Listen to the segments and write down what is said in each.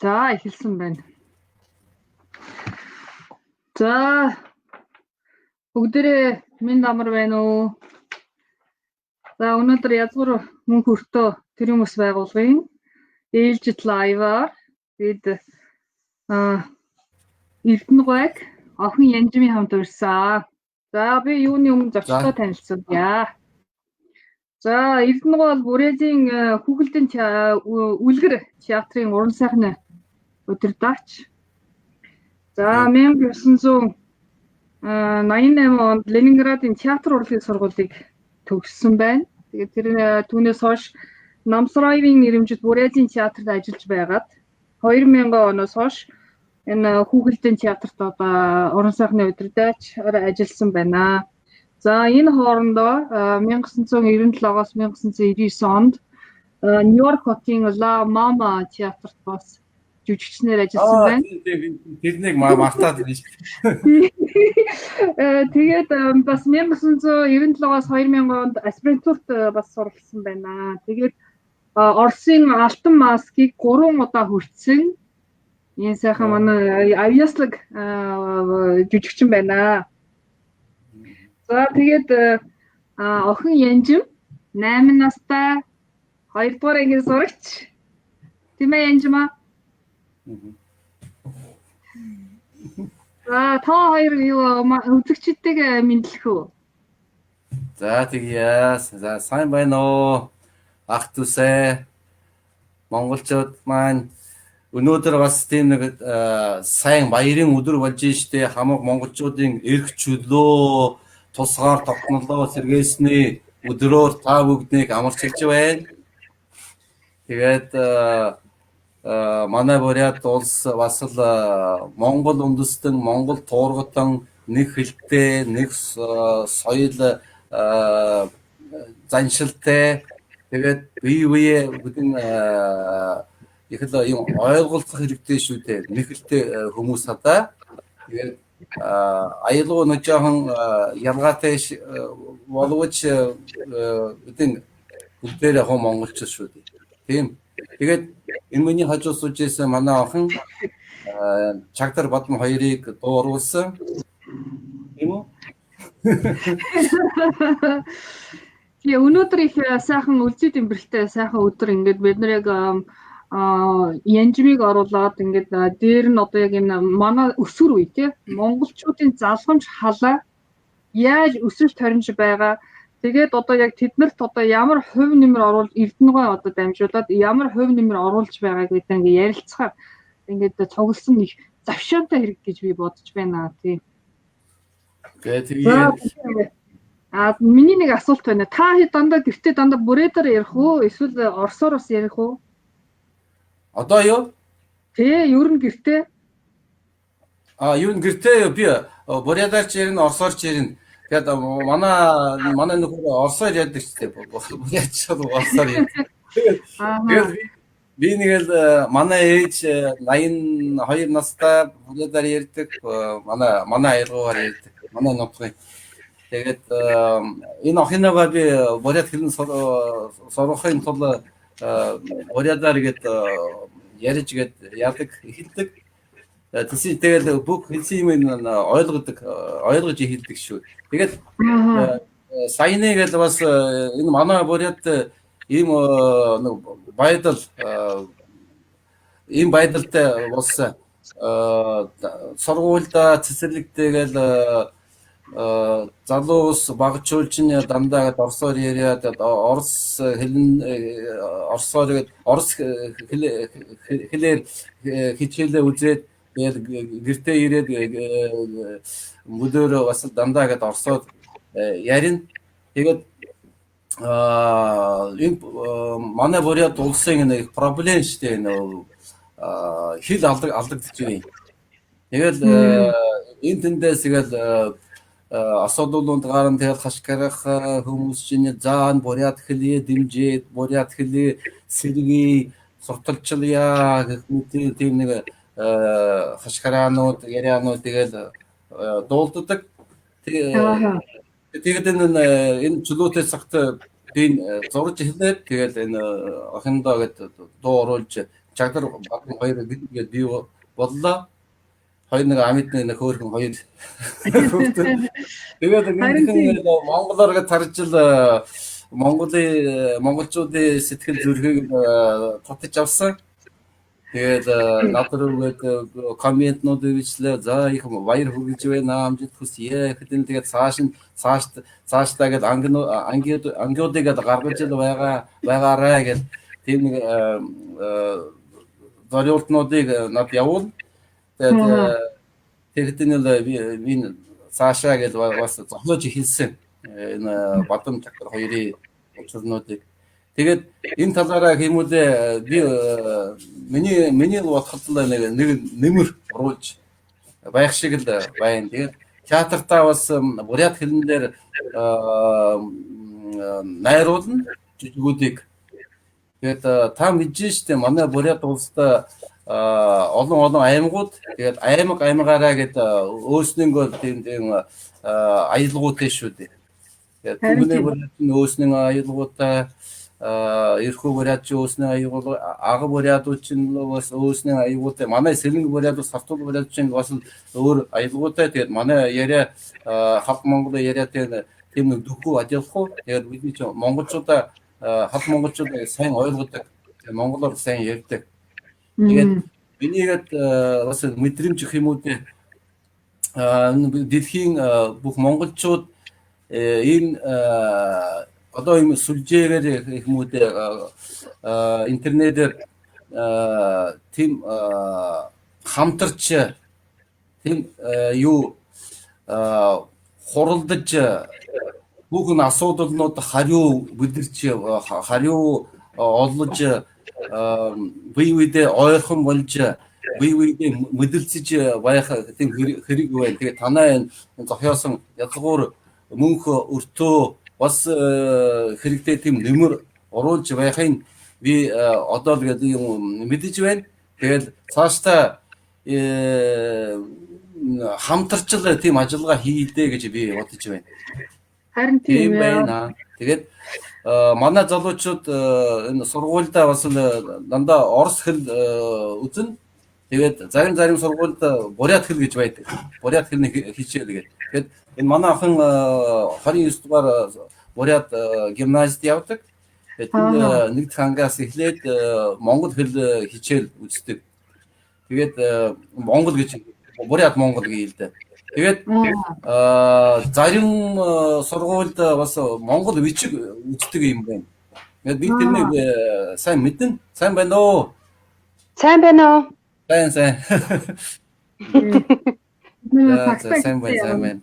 За, эхэлсэн байна. За, бүгдээрээ мэнд амар байна уу? За, өнөөдөр язгуур мөнх өртөө тэр хүмүүс байгуулгын ээлжит live-аар бид Эрдэнэ охин Янжмын хамт урьсан. За, би юуны өмнө зочдоо танилцуулъя. За, Эрдэнэ бол Бурязын хүүхэлдэйн үлгэр театрын уран сайхны удирдаач. За, 1988 онд Ленинградын театр урлагийн сургуулийг төгссөн байна. Тэгээд тэр түүнээс хойш Намсраевын нэрэмжит Бурязын театрт ажиллаж байгаад 2000 оноос хойш энэ хүүхэлдэйн театрт одоо уран сайхны удирдаач ажилласан байна. За, энэ хоорондоо 1997-оос 1999 онд Нью-Йорк хотын La Mama театрт бас жүжигчнэр ажилласан байна. Тэрнийг мартаад байна шүү. Тэгээд бас 1997-оос 2000 онд аспирантурт бас суралцсан байна. Тэгээд Оросын алтан маскыг 3 удаа хүртсэн энэ сайхан манай авьяаслаг жүжигчин байна. За, тэгээд охин Янжим 8 настай 2 дугаар ангийн сурагч. Тийм ээ, Янжимаа? За, та хоёр юу үзэгчдтэйг мэдлэх үү? За, тэгье. За, сайн байна уу? Ах дүүсээ. Монголчууд маань өнөөдөр бас тийм нэг сайн баярын өдөр болж штэ. Хамаг монголчуудын эрх чөлөө тусгаар тогтнолоо сэргээсний өдрөөр та бүгднийг амарч хэлж байна. Тэгээд манай Бурят улс бас л Монгол үндэстэн, Монгол туургатан нэг хэлтэй, нэг соёл заншилтай. Тэгээд бие бие бүгдэн их л юм ойлголцох хэрэгтэй шүү дээ. Нэг хэлтэй хүмүүс хадаа. Тэгээд аялгау нэг жоохон ялгаатай боловч бидэн бүгдээр яг монголчууд шүү дээ. Тийм. Тэгээд энэ миний хажуу сууж исэн манай охин Чагдар Бадам хоёрыг дуу оруулсан. Тийм үү? Тэгээ өнөөдөр их сайхан үлзий дэмбэрэлтэй сайхан өдөр. Ингээд бид нар яг Янжмыг оруулаад ингээд дээр нь одоо яг энэ манай өсвөр үе тий монголчуудын залгамж халаа яаж өсөж торинж байгаа, тэгээд одоо яг тэднэрт одоо ямар хувь нэмэр оруулж Эрдэнэгүй одоо дамжуулаад ямар хувь нэмэр оруулж байгааг бид ингээд ярилцахаар ингээд цугласан их завшаантай хэрэг гэж би бодож байна тий. Тэгээ миний нэг асуулт байна. Та хэд дандаа гэртээ дандаа бүрээдэр ярих уу эсвэл орсоор бас ярих уу? Одоо юу? Тий, ер нь гэртээ. Ер нь гэртээ би бурядаар ч ярина, орсоор ч ярина. Тэгээд манай нөхөр орсоор ярьдаг ч тийм. Бурядч орсоор ярьдаг. Тэгээд би нэг л манай ээж 82 настай бурядаар ярьдаг, манай аялгаугаар ярьдаг. Манай нутгийн. Тэгээд энэ охиноогоо би бурят хэлэн сурахын тулд бурядаар гээд ярьж гээд яадаг эхэлдэг. Тэсээ тэгэл бүх хэлсэн юм ойлгодог, ойлгож эхэлдэг шүү. Тэгээд саяны гэл бас энэ манай бурят ийм нэг байдал ийм байдалтай болсон. Сургуульда цэцэрлэгтээ гэл залуус багчуулчин дандаа гээд орсоор яриад орос хэлэн орсоор гээд орос хэлээр хичээлээ үзээд тэгээд гэртээ ирээд мөдөөрөө бас дандаа гээд орсоор ярина. Тэгээд энэ манай Бурят улсын нэг проблем шүү дээ, энэ хэл алдагдаж байна. Тэгэл энэ тэндээс тэгэл асуудлууд гарan тэгэл хашгирах хүмүүс чинь заан бурят хэлээ дэмжээд бурят хэлээ сэргий сурталчилъя гэх мэт тийм нэг хашгираанууд ярианууд тэгэл дуулддаг. Тэгээд энэ чөлөөтэй цагт би зурж эхлээд тэгэл энэ охиндоо гэд дуу оруулж Чагдар Бадам хоёр гээд бий боллоо. Хоёр нэг амьд нэг хөөрхөн хоёр хүүхдүүд. Тэгээд ингэхэн монголоор гэж таржил Монголын монголчуудын сэтгэл зүрхийг татаж авсан. Тэгээд над руугээд комментнууд бичлээ. За их баяр хүргэж байна. Амжилт хүсье. Хэдэн тэгээд цааш нь цааш цаашдаа гээд ангиудыг гаргаж ил байгаа байгаарай гэж тийм нэг зориултнуудыг над явуул. Тэгээд тэгэхдээ л би цаашаа гэж бас зохиож эхэлсэн. Энэ Бадам Чагдар хоёрын учирнуудыг. Тэгээд энэ талаараа хэмүүлээ би миний бодоход л нэг нэмэр оруулж байх шиг л байна. Тэгээд театртаа бас бурят хэлэн дээр найруулна жижигүүдийг. Тэгээд та мэдэж штэ манай бурят улстай олон аймагуд тэгээд аймаг аймагаараа гээд өөрснөнгөө тийм аялгаутай шүү дээ. Тэгээд Түмний бурят нь өөрснөө аялгаутай, Эрхүү бурят ч өөрснөө аялгау, Ага бурятууд ч бас өөрснөө аялгаутай, манай Сэлэнг бурятууд, Сартуул бурятууд ч бас өөр аялгаутай. Тэгээд манай яриа халк Монгол яриатай тийм нэг дөхөө адилхгүй. Тэгээд бидний ч монголчуудаа халк монголчуудаа сайн ойлгодог. Монголоор сайн ярьдаг. Тэгээд минийгээд бас мэдрэмж гэх юм уу дээ. Дэлхийн бүх монголчууд энэ одоо юм сүлжээгээр гэх юм уу дээ интернетээр тийм хамтарч тийм юу хуралдаж бүх энэ асуудалнууд хариу мэдэрч хариу олж бие биедээ ойрхон болж бие биедээ мэдэлцэж байх тийм хэрэг байна. Тэгээд танай энэ зохиосон язгуур мөнх өртөө бас хэрэгтэй тийм нэмэр оруулж байхын би одоо л гэдэг юм мэдэж байна. Тэгээд цаашдаа хамтарч л тийм ажиллагаа хийлээ гэж би бодож байна. Харин тийм байна. Тэгээд манай залуучууд энэ сургуульдаа бас дандаа орос хэл үзнэ. Тэгээд зарим сургуульд бурят хэл гэж байдаг. Бурят хэлний хичээл гэдэг. Тэгээд энэ манай охин 29 дугаар бурят гимназид явдаг. Тэгээд нэг дэх ангиас эхлээд монгол хэл хичээл үздэг. Тэгээд монгол гэж бурят монгол гэж хэлдэг. Тэгээд зарим сургуульд бас монгол бичиг үздэг юм байна. Тэгээд би тэрнийг сайн мэднэ. Сайн байна уу? Сайн байна уу? Сайн. Сайн байна, сайн байна.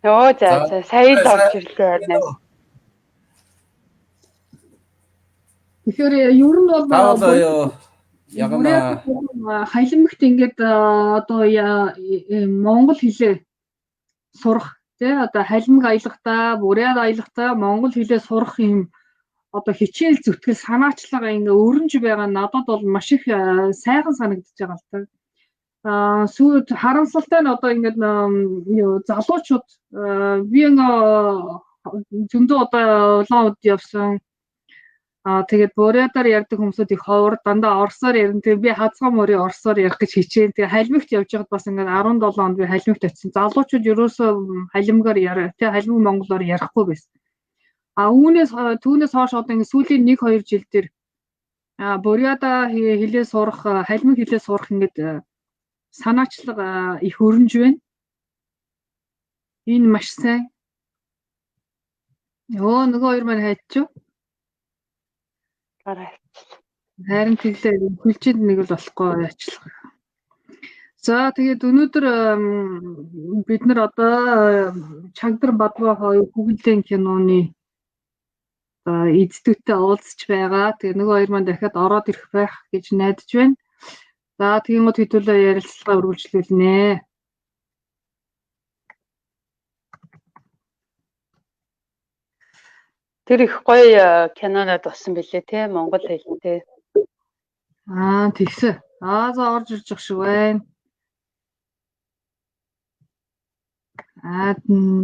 Йоо за сая л орж ирлээ байна. Тэгэхээр ер нь бол ягна халамгт ингээд одоо монгол хэлээ сурах тий одоо халамг аялгатай, бурят аялгатай монгол хэлээ сурах юм одоо хичээл зүтгэл санаачлага ингээ өрнж байгаа надад бол маш их сайхан санагдаж байгаа л та. Сүйд харамсалтай нь одоо ингээд залуучууд би ингээ зөндөө одоо улаан үд явсан. Тэгээд бурятаар ярьдаг хүмүүсүүд их ховор дандаа орсоор ярина. Тэгээд би хазгай мөрийн орсоор ярих гэж хичээн. Тэгээд халимгт явж байхад бас ингээд 17 онд би халимгт очсон. Залуучууд ерөөсөө халимгаар яриа, тэг халимг монголоор ярихгүй байсан. Үүнээс түүнээс хойш одоо ингээд сүүлийн 1-2 жил дээр буряда хэлээ сурах, халимг хэлээ сурах ингээд санаачлага их өрнж байна. Энэ маш сайн. Өө нөгөө хоёр маань хайчив. Харин тэглээ хүлчэнд нэг л болохгүй яачлах. За тэгээд өнөөдөр бид нар одоо Чагдар Бадгаа хоёр хүүхэлдэйн киноны эздүүдтэй уулзч байгаа. Тэгээ нөгөө хоёр маань дахиад ороод ирэх байх гэж найдаж байна. За тэгмүүд хэдүүлээ ярилцлага үргэлжлүүлнэ. Тэр их гоё кинонод болсон билээ те монгол хэлтэй. Тэгсэн. За орж ирж байгаа шиг байна.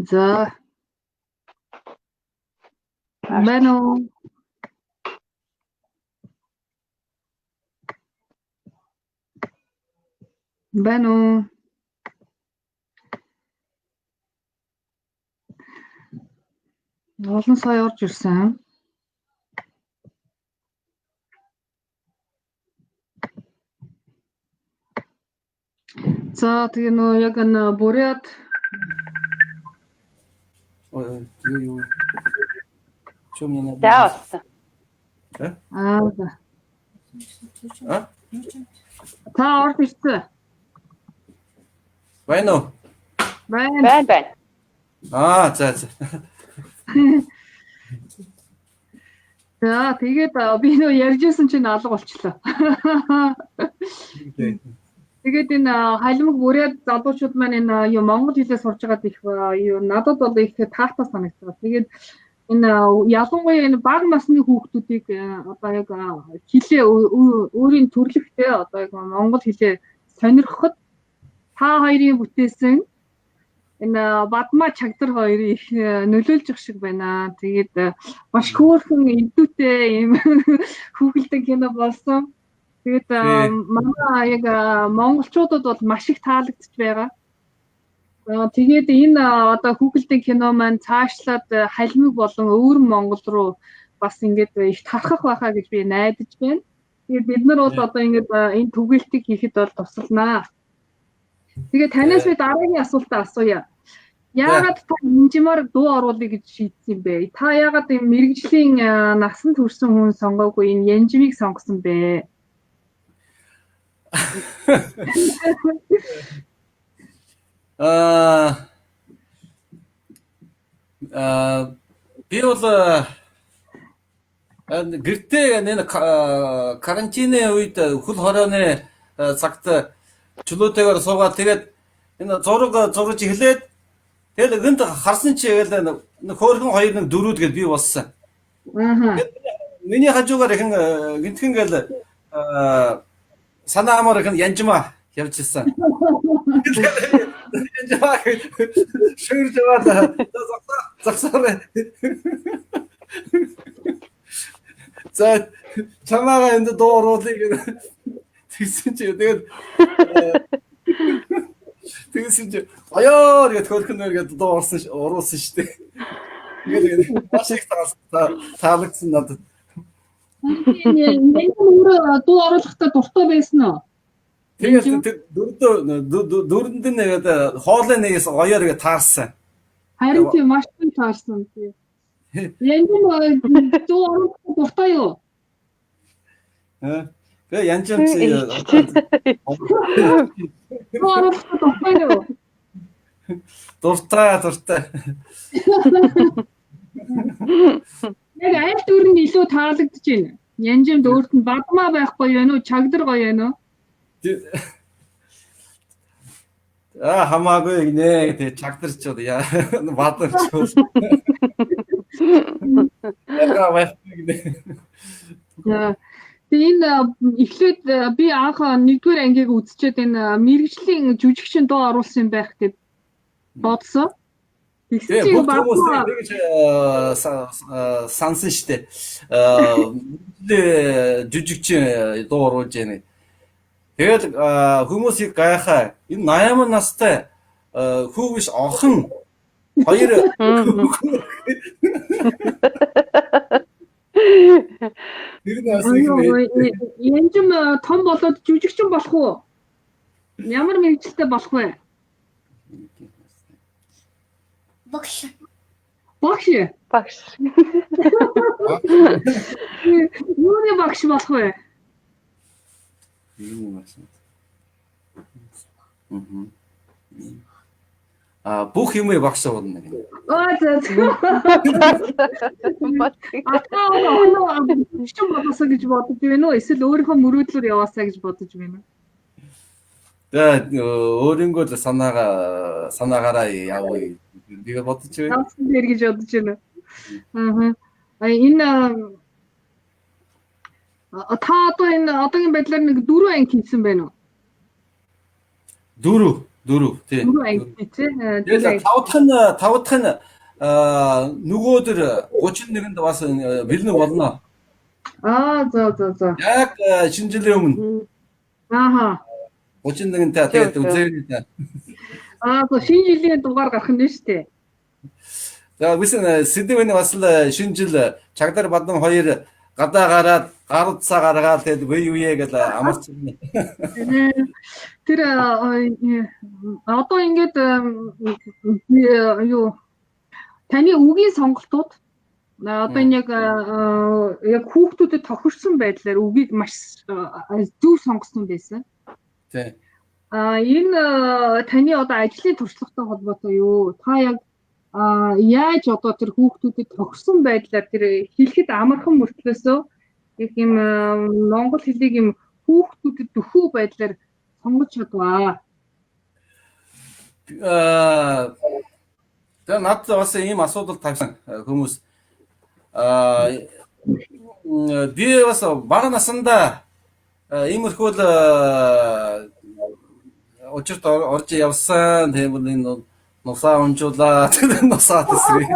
За. Байна уу? Байна уу? Олон сая орж ирсэн. За тэгээ нөө яг энэ Бурят Ой, юу юу. Чүм мне надо. За болсон. Аа за. А? Та орж ирсэн. Байна уу? Байна. Байна байна. Аа, за за. За тэгээд би нөө ярьжсэн чинь алга болчлоо. Тэгээд энэ халимаг бүрээд залуучууд маань энэ юу монгол хэлээ сурж байгаад их юу надад бол их таатай санагдсан. Тэгээд энэ ялангуяа энэ бага насны хүүхдүүдийг одоо яг хэлээ өөрийн төрлөختөө одоо яг монгол хэлээ сонирхоход та хоёрын бүтээсэн энэ Бадмаа Чагдар хоёрын их нөлөөлж явах шиг байна. Тэгээд маш хөөрхөн эдүүтэй ийм хүүхэлдэй кино болсон. Тэгээд манай яг монголчуудад бол маш их таалагдж байгаа. Тэгээд энэ одоо хүүхэлдэйн кино маань цаашлаад халимаг болон өвөр Монгол руу бас ингээд их тархах байхаа гэж би найдаж байна. Тэгээд бид нар бол одоо ингээд энэ түгээлтийг хийхэд бол тусалнаа. Тэгээд танаас би дараагийн асуултаа асууя. Яагаад та инжимаар дуу оруулъя гэж шийдсэн юм бэ? Та яагаад энэ мэргэжлийн насанд хүрсэн хүн сонгоогүй энэ янжмыг сонгосон бэ? Би бол гэртээ энэ карантины үед хөл хорионы цагт чөлөөтэйгээр суугаад тэгээд энэ зураг зурж эхлээд тэгэл гэнт харсан чи тэгэл хөөрхөн хоёр нэг дөрүүд гэж би болсон. Миний хажуугаар ихэн гинтхэн гэл санаа амар ихэн янжмаа явж ирсэн. Янжмаа шүрж яваад зогсоорой. За чамаагаа энд дуу оруулъя гэх тэгсэн чи тэгээд тэгсэн чи оёо гэд хөөрхөн нэр гэд дуу орсон оруулсан шүү дээ. Тэгээд маш их таалагдсан надад. Энэ өөрөө дуу оруулахдаа дуртай байсан уу? Тэгээд тэр дөрөнд нь нэгээд хоолой нэгээс гоёор гэж таарсан. Харин тийм маш их таарсан тийм. Янжим дуу оруулахдаа дуртай юу? Аа. Тэгээ янжим дуу оруулахдаа дуртай юу? Дуртай, дуртай. Яг аль дүр нь илүү таалагдж байна? Янжимд өөрт нь Бадмаа байхгүй юу нөө, Чагдар гоё юу нөө? Аа хамаагүй гинэ. Тэгээ Чагдарч яа Бадмаач. Яга байхгүй гинэ. За тэгээ энэ эхлээд би анх нэгдүгээр ангийг үзчихэд энэ мэргэжлийн жүжигчин дуу оруулсан юм байх гэд бодсон. Тэгсэн чинь Бадмаа тэгж сансан штэ. Жүжигчин дуу оруулж яана. Тэгээд хүмүүсийг гайхаа. Энэ 8 настай хүү биш охин хоёр тэр нас их янжим том болоод жүжигчин болох уу? Ямар мэргэжилтэй болох вэ? Багш. Багш. Багш. Юуны багш болох вэ? Юуны багш? Аа бүх юмыг багш болно гэнэ. Аа за. Аа жүжигчин болоосоо гэж бодож байна уу? Эсвэл өөрийнхөө мөрөөдлөөр яваасаа гэж бодож байна уу? За өөрөнгөө л санаагаараа явъя. Тэгээ бодож байна. Явсан дээр гэж бодож байна. Аа. Энэ та одоо энэ одоогийн байдлаар нэг 4 анги хийсэн байна уу? 4 тий. 4 анги тий. Тэгээд 5 дахь нь нөгөөдөр 31-нд бас бэлэн болно. Аа за за за. Яг шинэ жилийн өмнө. Ааха. 31 та тэгээд үзээрэй та. Аа шинэ жилийн дугаар гарах нь шүү дээ. За үсэн сэдв нь бас л шинэ жил Чагдар Бадан хоёр гадаа гараад гаруудсаа гаргаад тэгээд үе үе гэж амарч байна. Тэр одоо ингээд юу таны үгийн сонголтууд одоо энэ яг хүүхдүүдэд тохирсон байдлаар үгийг маш зөв сонгосон байсан. Тийм. А энэ таны одоо ажлын туршлагатай холбоотой юу? Та яг яаж одоо тэр хүүхдүүдэд тохирсон байдлаар тэр хэлэхэд амархан мөртлөөсөө яг юм монгол хэлийг юм хүүхдүүдэд дөхөө байдлаар сонгож чадваа. Тэгээ надад бас ийм асуудал тавьсан хүмүүс. Би бас бага насандаа иймэрхүү л учирт орж явсан. Тийм бол энэ нусаа унжуулаад нусаа тэсрээ.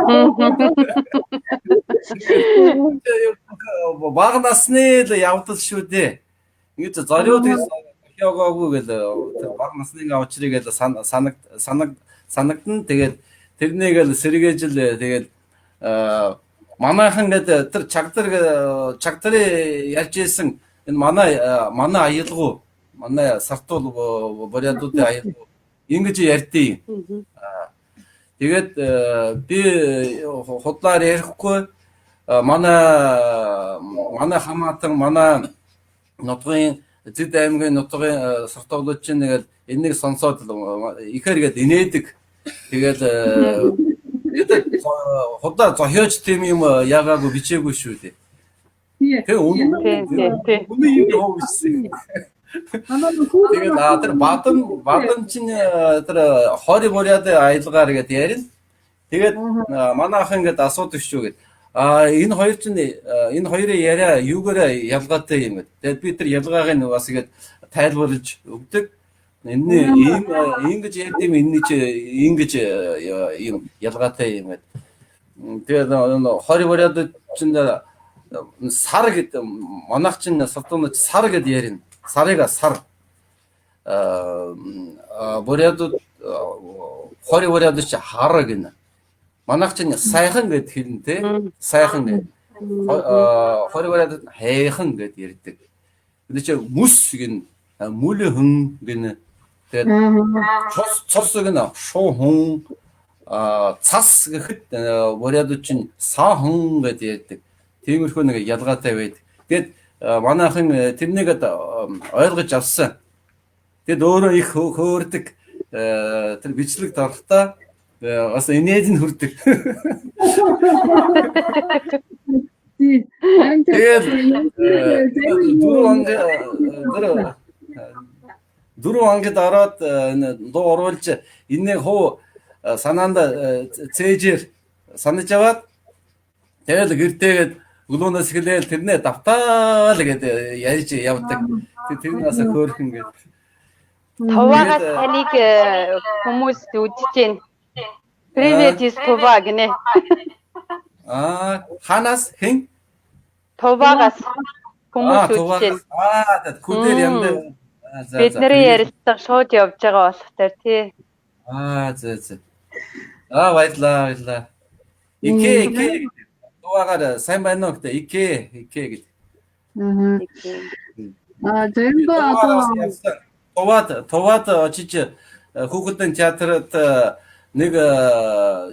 Бага насны л явдал шүү дээ. Ингэж зориуд яваагүй гэл тэр бага насны учрыг л санагдана. Тэгээд тэрнийг л сэргээж л тэгээд манайхан гэдэг тэр чагдрын ярьж исэн энэ манай аялгау, манай сартуул бурятуудын аялгау ингэж ярьдیں۔ Тэгээд би худлаар ярихгүй манай хамаатан, манай нутгийн Зэд аймгийн нутгийн сартуулууд чинь тэгэл энийг сонсоод ихээр гээд инээдэг. Тэгэл худаа зохиож тийм юм яагаагүй бичээгүй шүү дээ. Тэгээ үнэн юм хоо бичсэн. Тэгээд тэр бадан чинь тэр 20 буряд аялгаар гээд ярина. Тэгээд манай ах ингээд асуудаг шүү гээд. Энэ хоёр чинь энэ хоёрын яриа юугаараа ялгаатай юм гээд. Тэгээд би тэр ялгааг нь бас ингээд тайлбарлаж өгдөг. Энэний ийм ингэж ярьд юм, энэний чи ингэж юм ялгаатай юм гээд. Тэгээд 20 буряд чинь сар гэдэг манайх чинь сартуунач сар гэд ярина. Сарыг сар. Бурядууд 20 буряд чи хар гэнэ. Манайх чинь сайхан гэд хэлнэ те. Сайхан гэд. 20 бурядууд хайхан гэд ярьдаг. Бид чи мүс гэнэ, мүлхэн гэнэ. Тэгээд цус гэнэ, шуухун, цас гэхэд бурядууд чинь саахан гэд ярьдаг. Тиймэрхүү нэг ялгаатай байдаг. Тэгээд манайхан тэрнийг ойлгож авсан. Тэгэд өөрөө их хөөрдөг тэр бичлэг дорхтаа бас инээд нь хүрдэг. Тэгээд дөрөв ангид ороод дуу оруулж энэнийг хуу санаанд цээжээр санаж аваад тэгэл гэртээгээд өглөөнөөс эхлээл тэрнээ давтаал гээд ярьж явдаг. Тэр нь бас хөөрхөн гээд. Туваагаас таныг хүмүүс үзэж байна. Привет из Тува гинэ. Ханаас хэн? Туваагаас хүмүүс үзэж байна. Күдээр ямдаа. Бидний ярилцлага шууд явж байгаа болох таар тий. За. Баярлаа. Икэ. Туваагаар сайн байна уу гэдэг. Икэ гэдэг. Заримдаа одоо Туваад очиж хүүхдийн театрт нэг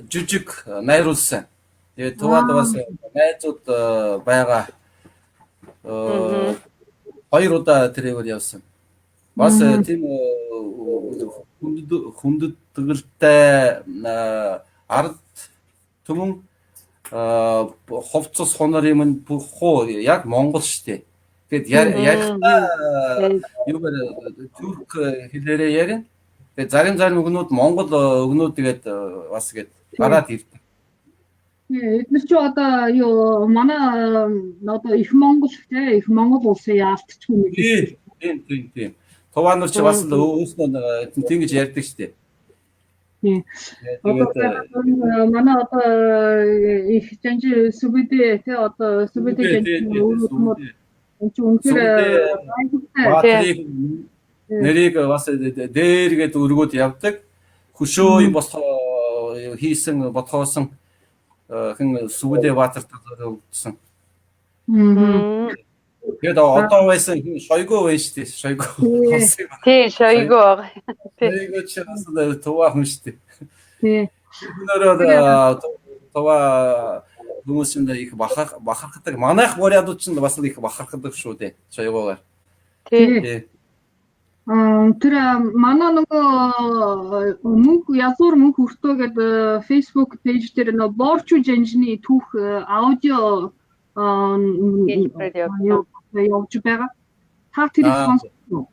жижиг найруулсан. Тэгээд Туваад бас найзууд байгаа. Хоёр удаа тэрээр явсан. Бас тийм хүндэтгэлтэй ард түмэн хувцас хонор юм бүх хуу яг монгол шүү дээ. Тэгээд ярихдаа юугаар түрк хэлээрээ ярина. Тэгээд зарим өгнүүд монгол өгнүүд тэгээд бас гээд гараад ирдэг. Эднэр чи одоо юу манай одоо их Монгол те их Монгол улсын яалтчгүй нэг. Тийм. Туваа нар чи бас л өөрснөө тэгж ярьдаг шүү дээ. Тийм. Манай одоо их жанжи Сүбэдэ те одоо Сүбэдэ жанжи өөрөө энэ чи үнэхээр Нэрийг бас дээр гээд өргөөд явдаг. Хөшөө юм бос хийсэн бодхоосон хэн Сүгүдэ Баатар зориулсан. Тэгээд одоо байсан Шойгу байна шүү дээ. Шойгу. Тий, Шойгу байгаа. Шойгу ч бас туваа хүн шүү дээ. Тий. Өнөөрөө туваа хүмүүс нь их бахархдаг. Манайх бурядууд ч бас их бахархдаг шүү дээ. Шойгуугаар. Тий. Тэр манай нөгөө мөнх язгуур мөнх өртөө гэдэг Facebook пэйж дээр нөгөө Борчу жанжны түүх аудио явж байгаа. Та тэрийг сонссон уу?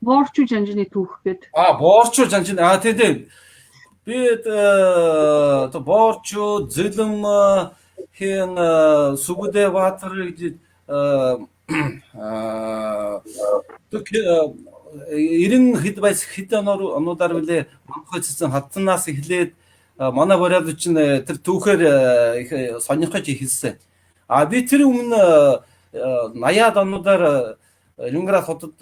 Борчу жанжны түүх гэдэг. Борчу жанжны тий тий. Би одоо Борчу, Зэлэм хэн Сүгүдэ Баатар гэж 90 хэд байс хэд онуудаар үлээ Монголын цэцэн хатнаас эхлээд манай бурядууд чинь тэр түүхээр их сонирхож эхэлсэн. А би тэр өмнө 80-аад онуудаар Ленинград хотод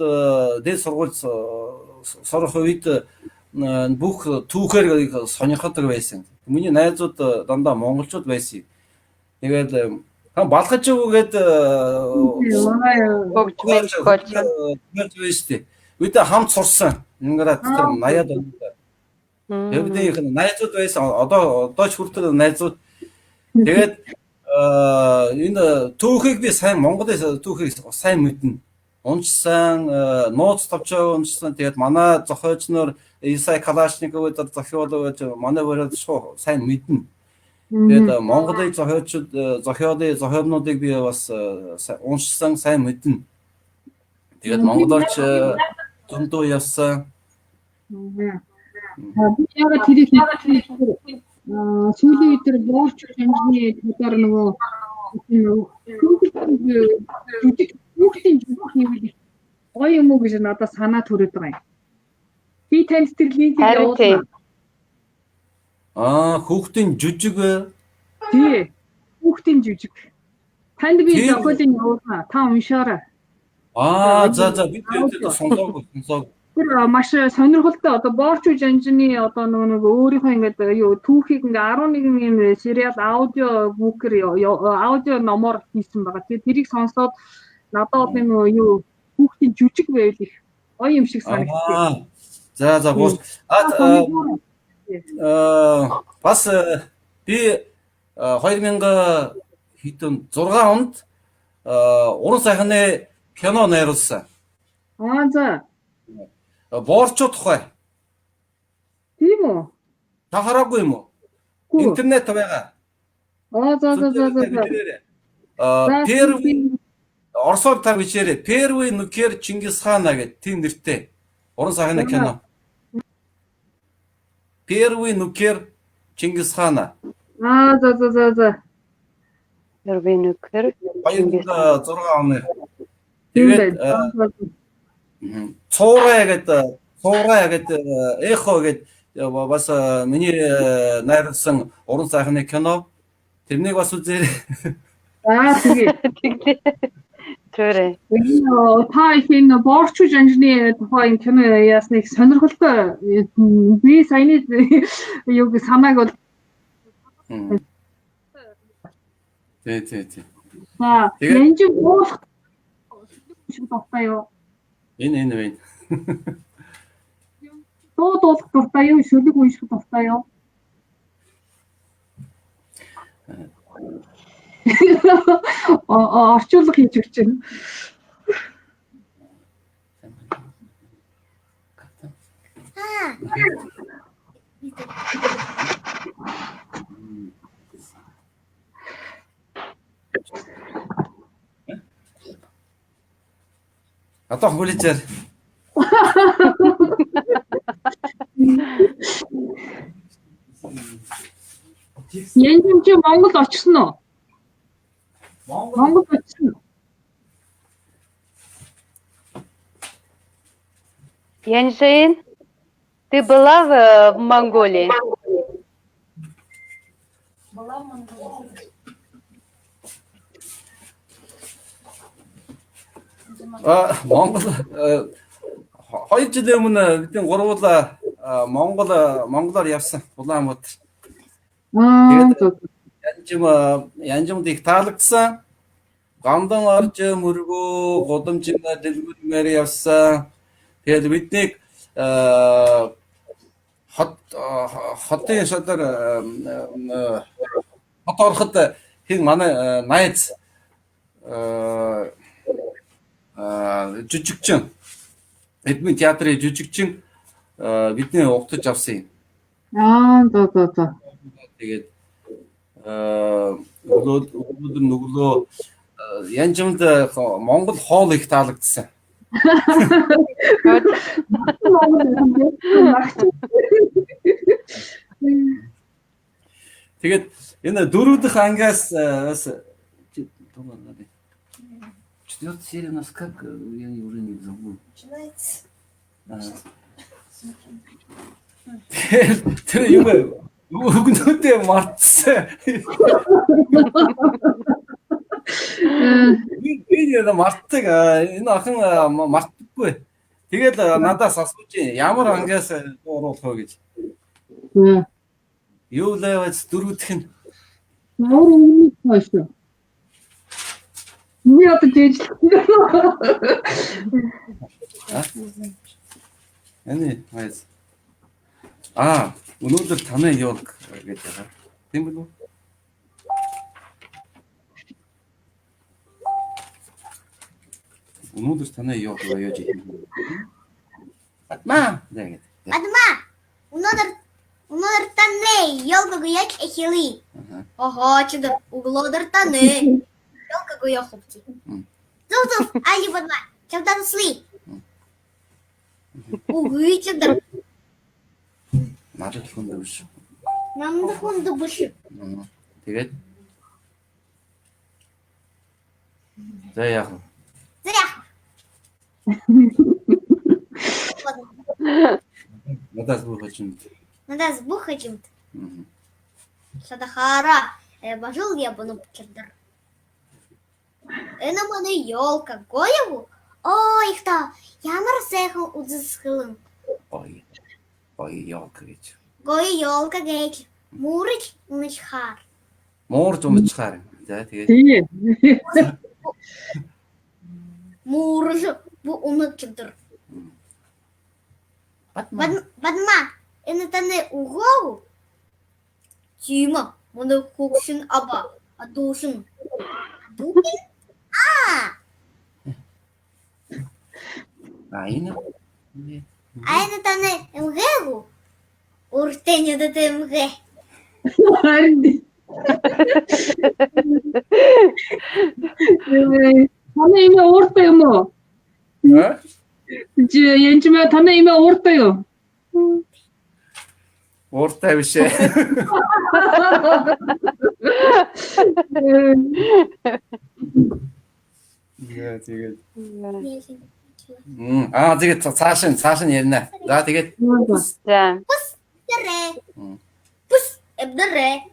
дээд сургууль сурах үед бүх түүхээр сонирхдаг байсан. Миний найзууд дандаа монголчууд байсан. Тэгээд балгаж өгөөд хөгжмөн болж бид хамт сурсан. Ленинград тэр 80-аад онд. Тэгээд найзууд байсан. Одоо ч хүртэл найзууд. Тэгээд энэ түүхийг би сайн Монголын түүхийг сайн мэднэ. Уншсан, нууц товчоо уншсан. Тэгээд манай зохиолч нар Исай Калашников гэдэг зохиол гэж манай бурууд сайн мэднэ. Тэгээд Монголын зохиолчид зохиолын зохиолнуудыг би бас уншсан, сайн мэднэ. Тэгээд монголоор ч зөндөө явсан. Би яагаад тэрийг сүүлийн үед тэр Борч жанжны талаар нөгөө хүүхдийн жүжиг хийвэл гоё юм уу гэж надад санаа төрөөд байгаа юм. Би танд тэр линкийг явуулна. Хүүхдийн жүжиг. Тий. Хүүхдийн жүжиг. Танд би зохиолыг явуулна. Та уншаарай. За би тэр сонсоогүй. Тэр маш сонирхолтой одоо Борчу жанжны одоо нөгөө өөрийнхөө ингээд юу түүхийг ингээд 11 юм сериал аудио бүкэр аудио номоор хийсэн байгаа. Тэгээд тэрийг сонсоод надад бол энэ юу хүүхдийн жүжиг байвал их гоё юм шиг санагдсан. За бос. Бас би 2006 онд Уран сайхны кино найруулсан. За. Борчу тухай. Тийм үү? Та хараагүй юм уу? Интернет байгаа. За. Первый орсоор та бичээрэй. Первый нукер Чингис хаана гэдэг тийм нэртэй. Уран сайхны кино. Первый нукер Чингис хаана. За. Первый нукер 2006 оны. Тэгээд Цуурай гэдэг эхо гэдэг бас миний найруулсан уран сайхны кино. Тэрнийг бас үзээрэй. За тэгээ. Тэрэ. Та их энэ Борчу жанжны тухай энэ кино яасныг сонирхолтой би саяны юг санааг бол Тий. За, янжин буулах шиг дуртай юу? Энэ байна. Дуу дуулах дуртай юу? Шүлэг унших дуртай юу? Орчуулга хийж өгч байна. Одоо хүлээжээр. Янжин чи Монгол очсон уу? Монгол очсон уу? Янжин, ты была в Монголии? Была в Монголии. Монгол 2 жилийн өмнө бидний гурвуулаа Монголоор явсан Улаанбаатар. Аа. Янжимд их таалагдсан. Гандан орж мөргөө гудамжиндаа дэлгүүрмээр явсан. Тэгээд биднийг хотын шодар хот ороход хин манай найз жүжигчин Эдмийн театрын жүжигчин бидний угтаж авсан юм. Аа, за. Тэгээд өнөөдөр нүглөө Янжимд Монгол хоол их таалагдсан. Тэгээд энэ дөрөв дэх ангиас бас четвертая серия у нас как, я уже не забыл. Начинается. Тэр юм өгнөдөө мартсан. Би нэ мартдаг. Энэ охин мартдаггүй. Тэгэл надаас асууж ямар ангиас оруулах вэ гэж. Юу лавц дөрөвдөх нь. Ямар өмнө хойш. Би одоо жижиг. Энэ хайс. Аа, өнөөдөр танай ёлк гэж байгаа. Тийм үү? Өнөөдөр танай ёлк яаж хийх вэ? Батма гэдэг. Батма. Өнөөдөр танай ёлк яаж эхэлье. Ого, чида углодор танай. Ёлка гоёхопти. Зув али батма. Чамдан сли. Угычда. Надад хүнд биш. Намд хүнд биш. Тэгээд за яах вэ? За яах вэ? Надаас бүх хожимд. Надаас бүх хожимд. Садахара. Бажил я буну чардар. Энэ манай ёлка гоёв. Оо их та ямар сайхан үзэсгэлэн. Гоё. Гоё ёлка гэж. Гоё ёлка гэж. Муурч унахаар. Муурч унахаар. За тэгээд. Муурч бу унахчдар. Бадма. Энэ таны угоо. Тима, манай хөгшин аба. Адуушин. Адуушин? Аа. А энэ? А энэ таны эмгээгүү? Уртэ нэдэт эмгэ. Харин. Таны эмээ ууртай юм уу? Аа? Янжмаа таны эмээ ууртай юу? Ууртай биш ээ. Яа тэгээд. Аа тэгээд цааш нь ярина. За тэгээд. За. Пус дэрэ. Пус эбдэрэ.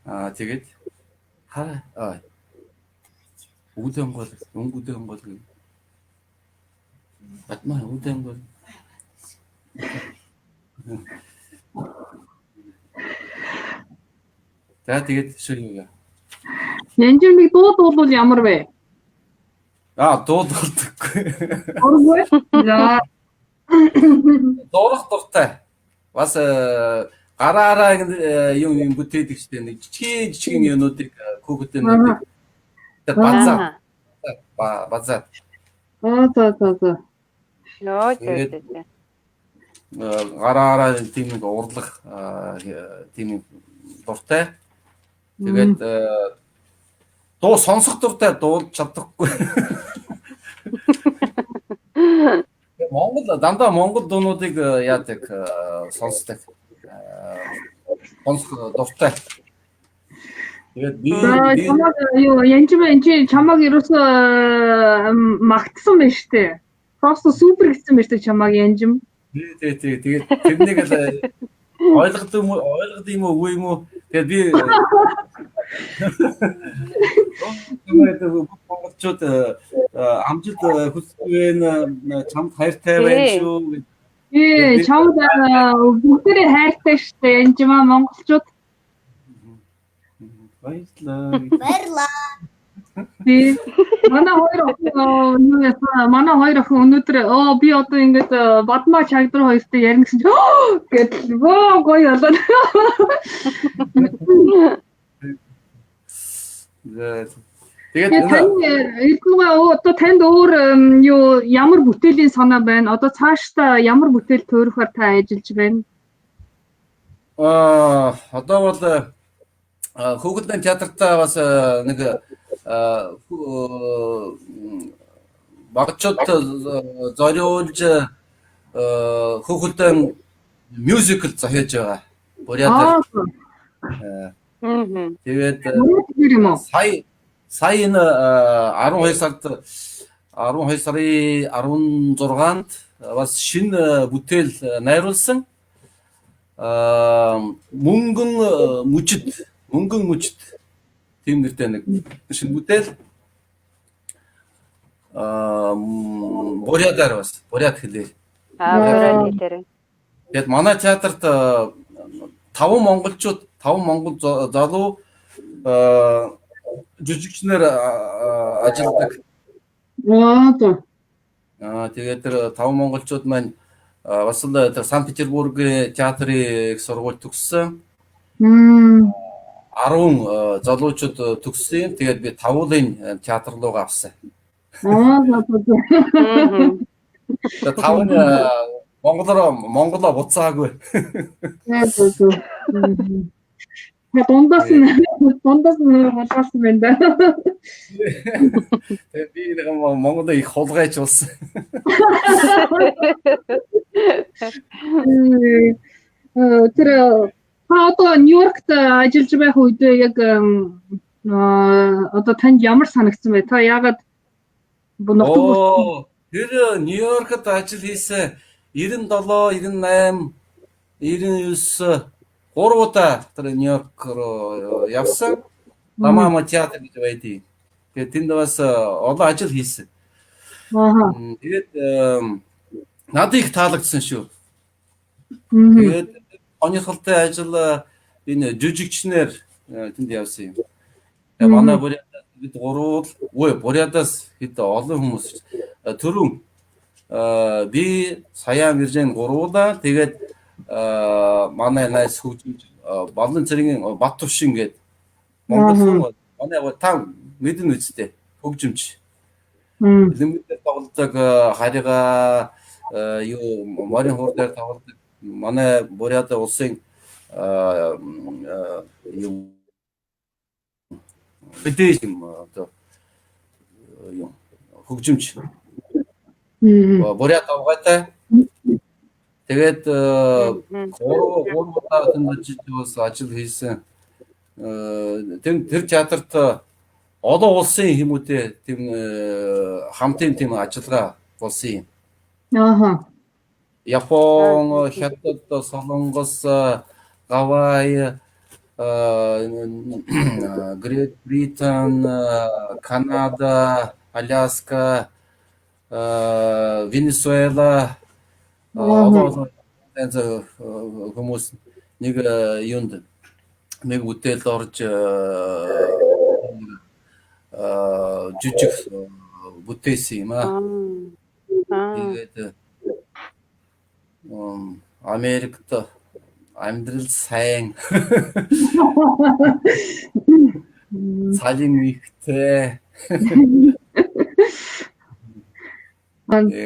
Аа тэгээд хараа. Аа. Үүдэн гол, өнгөдөн гол. Батмаа үүдэн гол. За тэгээд шүр юу яа. Янжимыг дуудвал ямар вэ? Аа, дуудвалдаггүй. Дургүй. За. Дурах дуртай. Бас гараараа юм бүтээдэг штэ нэг жижигэн юмнуудыг хүүхдүүдийг базаа. Базаа. Аа, за. Нөө зөө. Гараараа тийм нэг урлах тийм дуртай. Тэгээд дуу сонсох дуртай, дуулж чадахгүй. Монгол дандаа монгол дуунуудыг яадаг сонсдог. Сонсох дуртай. Тэгээд би чамаг юу Янжимаа энэ чи чамаг ерөөсөө магтсан байж тээ. Просто супер гэсэн байж тээ чамаг Янжим. Тий. Тэгээд тэрнийг л ойлгод юм уу үгүй юм уу? Тэгээд би монголчууд Амжилт хүсэж байна. Чамд хайртай байна шүү. Ээ, чамд бүгдээрээ хайртай штэ. Янжмаа монголчууд. Баярлалаа. Баярлалаа. Тий. Манай хоёр охин юу яасан? Манай хоёр охин өнөөдөр би одоо ингээд Бадмаа Чагдар хоёртой ярина гэсэн чинь гэдэл воо гоё болоо. Тэгээд тань Эрдэнэгээ одоо танд өөр юу ямар бүтээлийн санаа байна? Одоо цаашдаа ямар бүтээл туурахаар та ажиллаж байна? Одоо бол Хүүхдийн театртаа бас нэг багчууд зориулж хүүхдийн мюзикл зохиож байгаа. Бурятаар. Тэгээд сая энэ 12 сард 12 сарын 16-нд бас шинэ бүтээл найруулсан. Мөнгөн мөчд тийм нэртэй нэг шинэ бүтээл бурятаар бас бурят хэлээр. Бурят хэлээр. Тэгээд манай театрт 5 монголчууд 5 монгол залуу жүжигчнэр ажилладаг. Тэгээд тэр 5 монголчууд маань бас л тэр Санкт-Петербургийн театрын их сургууль төгссөн. 10 залуучууд төгссөн. Тэгээд би 5-ын театр руугаа авсан. Тэгээд 5 нь Монголоо буцаагүй. Дундаас нь хулгайлсан байна да. Тэгээд би нэг Монголоо их хулгайч болсон. Тэр та одоо Нью-Йоркт ажиллаж байх үед яг одоо танд ямар санагдсан бэ? Та яагаад нутаг тэр Нью-Йоркт ажил хийсэн 97, 98, 99 3 удаа тэр Нью-Йорк руу явсан. Ламама театр гэж байдгийг. Тэгээд тэнд бас олон ажил хийсэн. Тэгээд надад их таалагдсан шүү. Тэгээд онцлогтой ажил энэ жүжигчнэр тэнд явсан юм. Тэгээд манай Бурятаас бид гурвал Бурятаас хэд олон хүмүүс түрүүн би Саян Миржэн гурвуулаа. Тэгээд манай найз хөгжимч Балан цэргийн Бат Тувшин гээд Монгол хүн манай та мэднэ үстэй хөгжимч. Лимб дээр тоглодог харига юу морин хуур дээр тоглодог манай Бурят улсын юу мэдээж юм одоо юу хөгжимч. Бурят авгайтай. Тэгээд 3 удаа тэнд очиж бас ажил хийсэн. Тэр театрт олон улсын хүмүүстээ тийм хамтын тийм ажиллагаа болсон юм. Япон, Хятад, Солонгос, Гавай, Great Britain, Канада, Аляска, Венесуэла олон хүмүүс нэг юунд нэг бүтээлд орж жижиг бүтээсэн юм аа. Тэгээд Америкт амьдрал сайн. Цалин ихтэй. Таны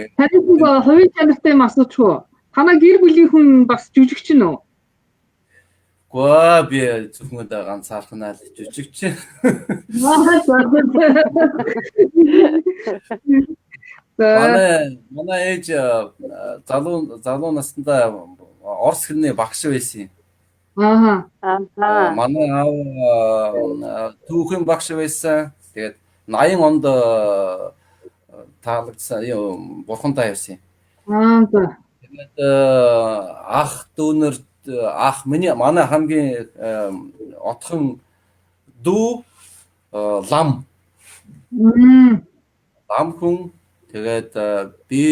хувийн чанартай юм асуучих уу? Танай гэр бүлийн хүн бас жүжигч нь үү? Гоо би зөвхөн ганцаархнаа л жүжигч. Манай ээж залуу наснда орос хэлний багш байсан юм. Манай аав түүхийн багш байсан. Тэгээд 80 онд таалагдсан бурхантай явсан юм. Тэгээд ах дүүнер ах миний манай хамгийн отхон дүү лам. Лам хүн тэгээд би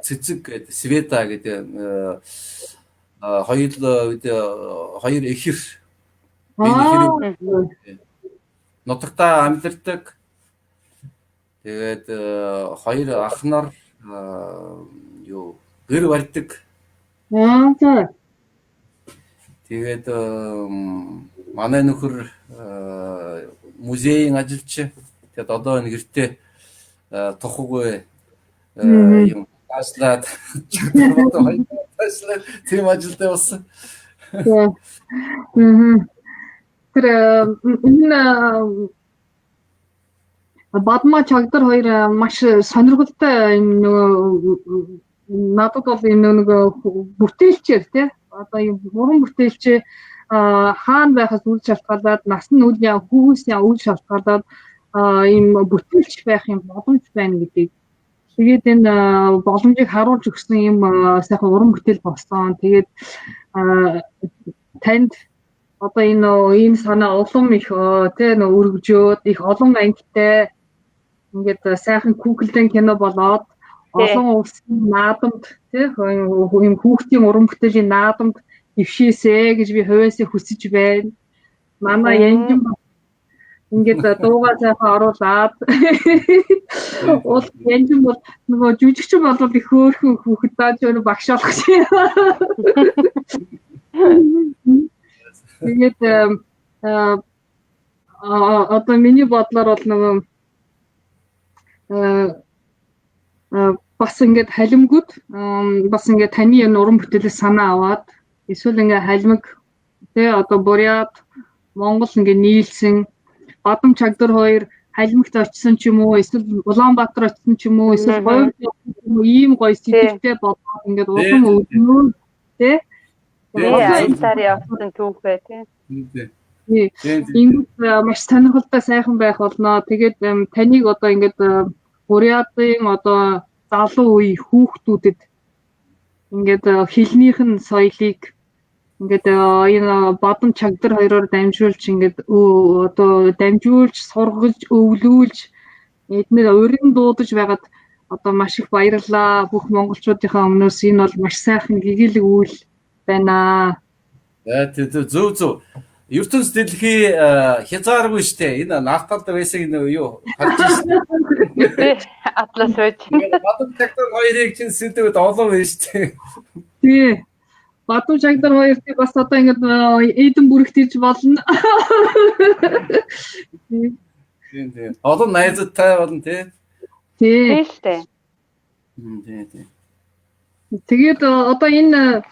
Цэцэг гэдэг Света гэдэг хоёр эхэр. Би эхэр нутагтаа амьдардаг. Тэгээд хоёр ах нар юу гэр барьдаг. Аа. Тэгээд манай нөхөр музейн ажилч. Тэгээд одоо энэ гэртээ тухайгүй юм тааслаад чагтар тааслаад тийм ажилдаа болсон. Тэр энэ Бадма Чагдар хоёр маш сонирхолтой юм нөгөө надад бол юм нөгөө бүтээлчээр тий одоо юм уран бүтээлч хаана байхаас үл шалтгаалаад нас нь үл яа хүүс яа үл шалтгаалаад ийм бүтээлч байх юм боломж байна гэдгийг тэгээд энэ боломжийг харуулж өгсөн юм сайхан уран бүтээл болсон. Тэгээд танд одоо энэ ийм санаа улам их тий нөө өргөжөөд их олон ангитай ингээд сайхан Google-ийн кино болоод олон улсын наадамд тий юм хүүхдийн уран бүтээлийн наадамд дэвшээсэ гэж би хувиасаа хүсэж байна. Манай янжин ингээд дуугаа сайхан оруулаад уул янжин бол нөгөө жүжигчин болвол их хөөрхөн хүүхэд дааж өөр багш болох шээ. Тэгээд одоо миний бодлоор бол нөгөө бас ингээд халимгууд бас ингээд таны энэ уран бүтээлээс санаа аваад эсвэл ингээд халимг тий одоо Бурят Монгол ингээд нийлсэн Бадам Чагдар хоёр халимгт очисон ч юм уу эсвэл Улаанбаатар очисон ч юм уу эсвэл Говь юм уу ийм гоё сэдвтэй болоод ингээд улам өвднөө тий аяллаар явсан түүхээ тий. Ингээд маш сонирхолтой сайхан байх болно. Тэгээд таныг одоо ингээд Бурятын одоо залуу үе хүүхдүүдэд ингээд хэлнийх нь соёлыг ингээд энэ Бадам Чагдар хоёроор дамжуулж ингээд одоо дамжуулж сургаж өвлүүлж эднэр урин дуудаж байгаад одоо маш их баярлалаа. Бүх монголчуудынхаа өмнөөс энэ бол маш сайхан гэгээлэг үйл байна. Зөв зөв. ертөнц дэлхий хязгааргүй штэ. Энэ наарталд байсан энэ юу харж шин. Атлас байж. Бадам Чагдар хоёрыг чинь сэдвүүд олон байна штэ. Тий. Бадам Чагдар хоёрыг бас одоо ингээд Эден бүрэгт ирж болно. Тийм тийм. Олон найзтай болно тий. Тий. Тийм штэ. Тийм тийм. Тэгээд одоо энэ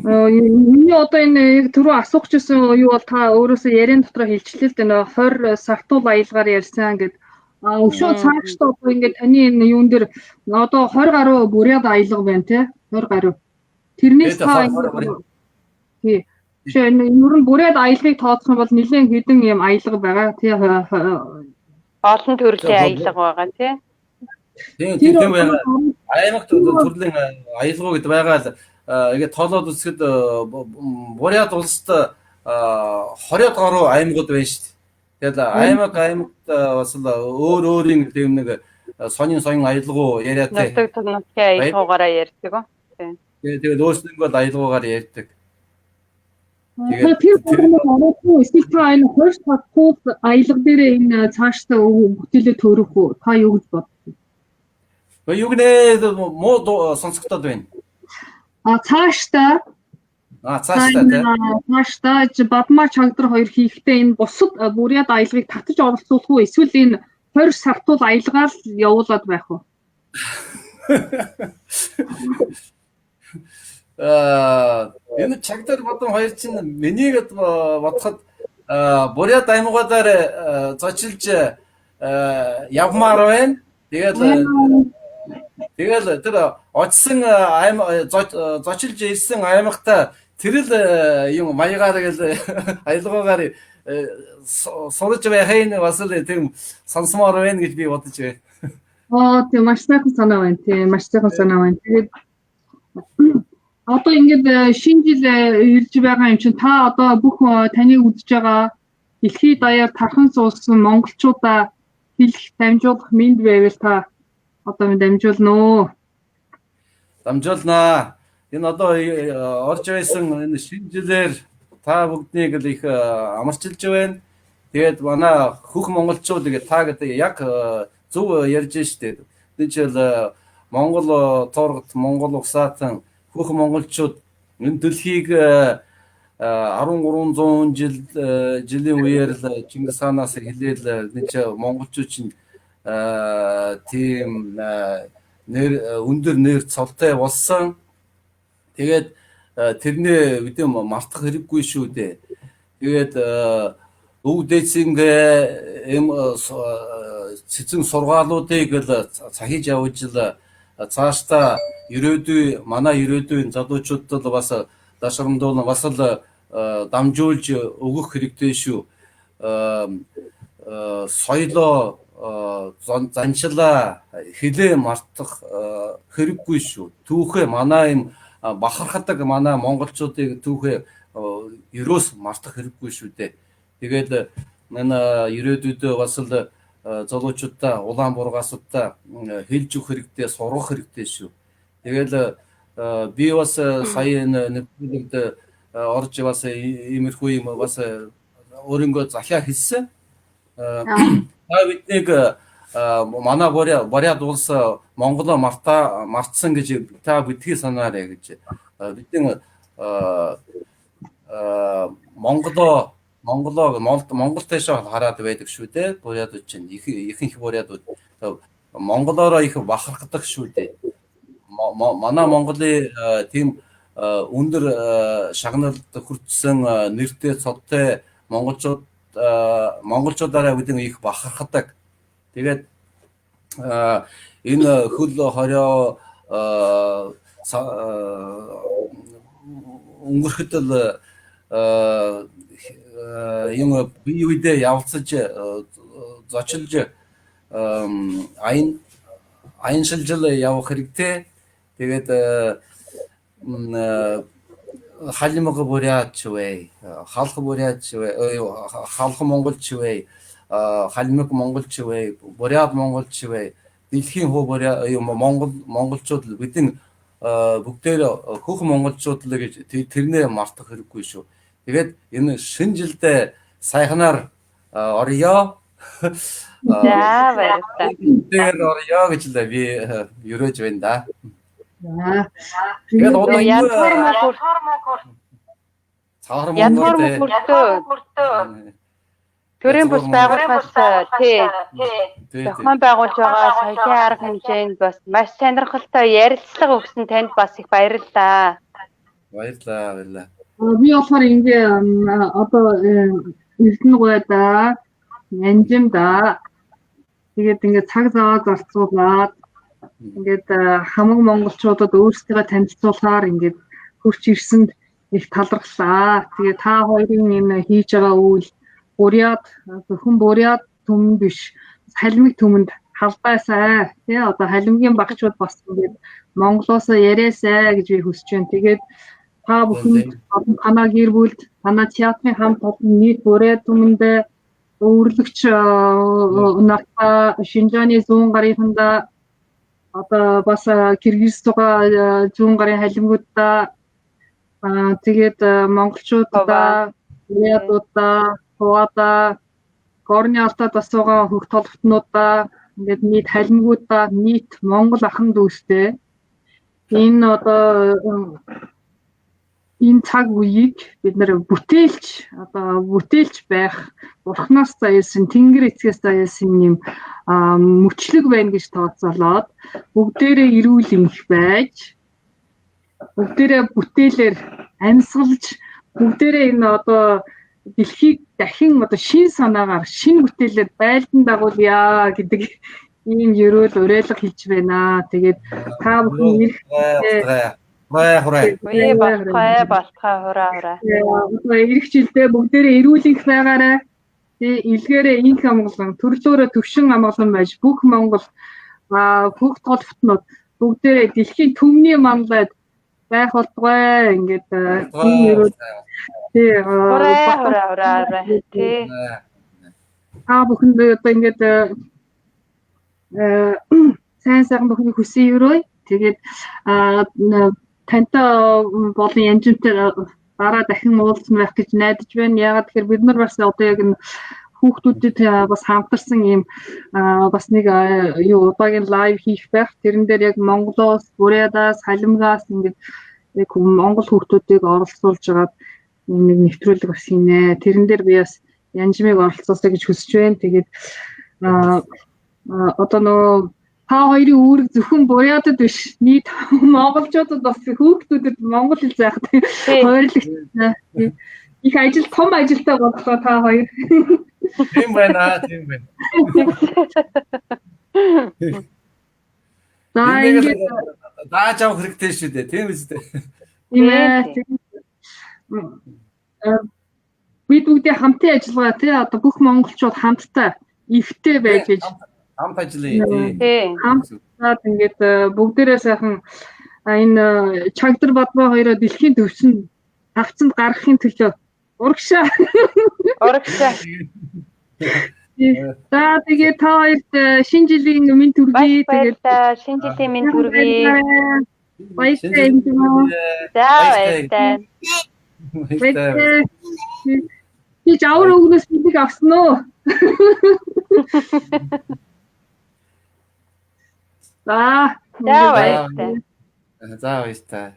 миний одоо энэ яг түрүү асуух гэсэн юу бол та өөрөөсөө яриан дотроо хэлчлээ л дээ нөө 20 сартуул аялгаар ярьсан гэд. Өшөө цаашдаа одоо ингээд таны энэ юун дээр одоо 20 гаруй Бурят аялга байна тий 20 гаруй. Тэрнээс та тий. Өшөө энэ ер нь Бурят аялгыг тооцох юм бол нэлээд хэдэн юм аялга байгаа тий. Олон төрлийн аялга байгаа тий. Тийм тийм байгаа. Аймаг төрлийн аялгау гэд байгаа л ингээд тоолоод үзэхэд Бурят улсад 20 гаруй аймагуд байна шүү дээ. Тэгээд аймагт бас л өөр өөрийн тийм нэг сонин сонин аялгау яриад тий. Нутаг нутгийн аялгаугаараа ярьдаг. Тийм. Тэгээд өөрсдөнгөө бол аялгаугаар ярьдаг. Тэгээд тэр болгоноор ороогүй эсвэл та энэ 20 сартуул аялга дээрээ энэ цаашдаа бүтээлээ төрөх үү? Та юу гэж боддог? Юу гэнэ муу сонсогдоод байна. Цаашдаа цаашдаа тий. Цаашдаа Бадмаа Чагдар хоёр хийхдээ энэ бусад Бурят аялгыг татаж оролцуулах уу эсвэл энэ 20 сартуул аялгаар л явуулаад байх уу? Энэ Чагдар Бадам хоёр чинь миний бодоход Бурят аймагуудаар зочилж явмаар байна. Тэгэл тэр очсон зочилж ирсэн аймагта тэр л юм маягаар гэл аялгаугаар сурж байхын бас л тийм сонсомоор байна гэж би бодож байна. Тийм маш сайхан санаа байна тийм маш сайхан санаа байна. Тэгээд одоо ингээд шинэ жил ирж байгаа юм чинь та одоо бүх таныг үзэж байгаа дэлхийд даяар тархан суусан монголчуудаа хэлэх, дамжуулах мэнд байвал та одоо минь дамжуулна уу? Дамжуулнаа. Энэ одоо орж байсан энэ шинэ жилээр та бүгднийг л их амарчилж байна. Тэгээд манай хөх монголчууд гэдэг та гэдэг яг зөв ярьж штэ. Энэ жил Монгол торгот, Монгол угсаатан хөх монголчууд энэ дэлхийг 1300 жил жилийн үеэр л Чингис хаанаас эхлээл энэ чи монголчууд чинь тийм нэр өндөр нэр цолтой болсон. Тэгээд тэрний бид мартах хэрэггүй шүү дээ. Тэгээд өв дээдсингээ эм цэцэн сургаалуудыг л цахиж явж л цаашдаа ирээдүй манай ирээдүйн залуучуудад бас дашрамдуулан бас л дамжуулж өгөх хэрэгтэй шүү. Соёлоо заншлаа хилээ мартах хэрэггүй шүү. Түүхээ манай юм бахархдаг манай монголчуудыг түүхээ ерөөс мартах хэрэггүй шүү дээ. Тэгээд манай ирээдүйдээ бас л залуучуудаа улаан бургаасуудаа хэлж өгөх хэрэгтэй, сургах хэрэгтэй шүү. Тэгэл би бас сая энэ нэвтрүүлэгт орж бас иймэрхүү юм бас өөрөнгөө захиа хэлсэн. Та биднийг манай Бурят улс Монголоо мартсан гэж та битгий санаарай гэж. Бидний Монголоо Монгол таашаа хараад байдаг шүү дээ. Бурятууд чинь ихэнх бурятууд монголоороо их бахархдаг шүү дээ. Манай Монголын тийм өндөр шагналд хүртсэн нэртэй цодтой монголчууд монголчуудаараа бид их бахархдаг. Тэгээд энэ хөл хорио өнгөрөхөд л юм бие үедээ явцаж зочилж аяншилж явах хэрэгтэй. Тэгээд халимг бурятч вэ, халах бурятч вэ, халах монголч вэ, халимг монголч вэ, бурят монголч вэ, дэлхийн хуу бурят монгол монголчууд бидний бүгдээр хөх монголчууд л гэж тэрнээ мартах хэрэггүй шүү. Тэгээд энэ шинэ жилдээ сайхнаар орё. За баярлалаа. Тэр орё гэж л би ерөөж байна да. За. Тэгээд одоо январ мөртөө төрийн бус байгууллагаас тий зохион байгуулж байгаа соёлын арга хэмжээнд бас маш сонирхолтой ярилцлага өгсөн танд бас их баярлалаа. Баярлалаа, баярлалаа. Би болохоор ингээ одоо Эрдэнэ гуйдаа, Нанжимдаа тэгээд ингээ цаг заваа зарцуулаад ингээд хамаг монголчуудад өөрсдийгөө танилцуулахаар ингээд хурц ирсэнд их талархлаа. Тэгээ та хоёрын энэ хийж байгаа үйл Бурят зөвхөн Бурят түмэн биш, халимг түмэнд халдаасай. Тэ одоо халимгийн багчууд бас ингээд Монголоосоо яриасай гэж би хүсэж байна. Тэгээд та бүхэнд танаа гэр бүлд, танаа театрын хамт олон нийт Бурят түмэндээ өвөрлөгч нартаа Шинжааны зүүн гарынхандаа одоо бас Киргиз тугаа зүүн гарын халимгуудаа тэгээд монголчуудаа, бурятуудаа, Туваадаа, Горны Алтайд бас байгаа хөх толготнуудаа, ингээд нийт халимгуудаа, нийт монгол ахан дүүстэй энэ одоо энэ цаг үеийг бид нэр бүтээлч одоо бүтээлч байх Бурханаас заяасан, Тэнгэр эцгээс заяасан юм мөчлөг байна гэж тооцоолоод бүгдээрээ эрүүл энх байж бүгдээрээ бүтээлээр амьсгалж бүгдээрээ энэ одоо дэлхийг дахин одоо шин санаагаар шин бүтээлээр байлдан дагуулъя гэдэг ийм ерөөл уриалга хэлж байна. Тэгээд та бүхэн ирэх хурай хурай болтгой хурай хурай. Одоо ирэх жилдээ бүгдээрээ эрүүл энх байгаарай. Тэгээ илгээрээ инх амгалан, төрлөөрөө төвшин амгалан байж бүх Монгол бүх толботнууд бүгдээрээ дэлхийн түмний манлайд байх болтугай. Ингээд ийм ерөөл Тий. Хураа хураа хураа. Тий. Та бүхэнд одоо ингээд сайн сайхан бүхний хүсэн өрөөе. Тэгээд тантай болон янжинтай дараа дахин уулзсан байх гэж найдаж байна. Яагаад тэгэхээр бид нар бас одоо яг энэ хүүхдүүдэд бас хамтарсан ийм бас нэг юу удаагийн live хийх байх. Тэрэн дээр яг Монголоос, Бурядаас, Халимгаас ингээд яг Монгол хүүхдүүдийг оролцуулж байгаад нэг нэвтрүүлэг бас хийнэ. Тэрэн дээр би бас янжмыг оролцоосоо гэж хүсэж байна. Тэгээд одоо нөгөө та хоёрын үүрэг зөвхөн Бурятад биш, нийт монголчуудад бас хүүхдүүдэд монгол хэл заах хойрлогдсон. Их ажил, том ажилтай боллоо та хоёр. Тийм байна, тийм байна. За, ингээд дааж авах хэрэгтэй шүү дээ, тийм үстэй. Тийм ээ. Бид бүгдээ хамтын ажиллагаа, тий, одоо бүх монголчууд хамтдаа эвтэй байж гэж хамт ажиллая, тий. Хамтдаа ингээд бүгдээрээ сайхан энэ Чагдар Бадмаа хоёроо дэлхийн төвшөнд хавцанд гаргахын төлөө урагшаа. Урагшаа. За, тэгээ та хоёрт шинэ жилийн мэнд хүргэе. Тэгээд шинэ жилийн мэнд хүргэе. Баяртай юм. За, баяртай. Баяртай. Би жавар өгнөөс бэлэг авсан уу? За. За, баяртай. За, баяртай.